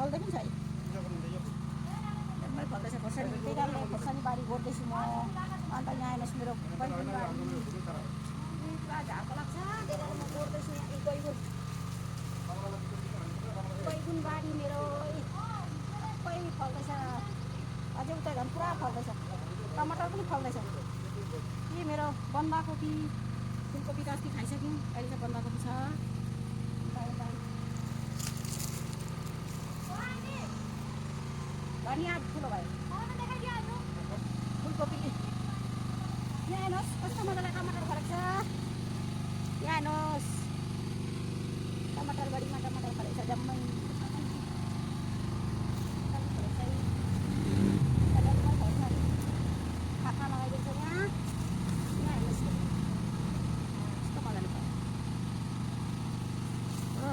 फल्दै पनि छ है जम्मै फल्दैछ खोर्सानी त्यही कारणले खोर्सानी बारी गोड्दैछु म अन्त यहाँ हेर्नुहोस् मेरो बैगुन बारी पुरा झार्को लाग्छ त्यही कारण म गोड्दैछु यहाँ बैगुन बारी मेरो सबै फल्दैछ अझै उता झन् पुरा फल्दैछ टमाटर पनि फल्दैछ यी मेरो बन्दाकोपी फुलकोपी त अस्ति खाइसक्यौँ अहिले चाहिँ बन्दाकोपी छ धनियाँ ठुलो भयो फुलकोपी यहाँ हेर्नुहोस् कस्तो मजाले टमाटर फलेको छ यहाँ हेर्नुहोस् टमाटर बारीमा टमाटर फलेको छ जम्मै खाना लगाइदिन्छ यहाँ हेर्नुहोस् कस्तो मजाले फल्यो हो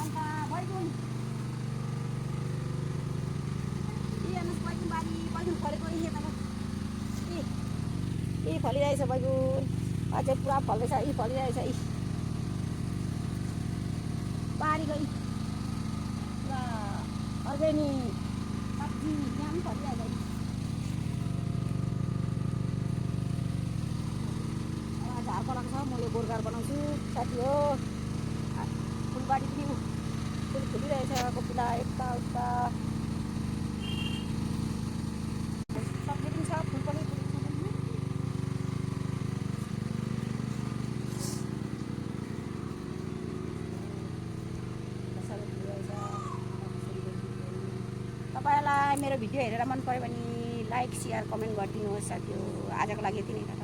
अन्त बैगुन बैगुन बारी बैगुन फलेको यी फलिरहेछ बैगुन अझै पुरा फल्दैछ यी फलिरहेछ यी बारीको पुरा अर्ग्यानिक सब्जी यहाँ पनि फलिरहेछ झारको लाग्छ म यो गोरगार बनाउँछु साथी हो फुलबारी पनि फुल फुलिरहेछ कोपिला यता उता सब्जी पनि छ फुल पनि तपाईँलाई मेरो भिडियो हेरेर मन पऱ्यो भने लाइक सेयर कमेन्ट गरिदिनुहोस् साथी हो आजको लागि यति नै।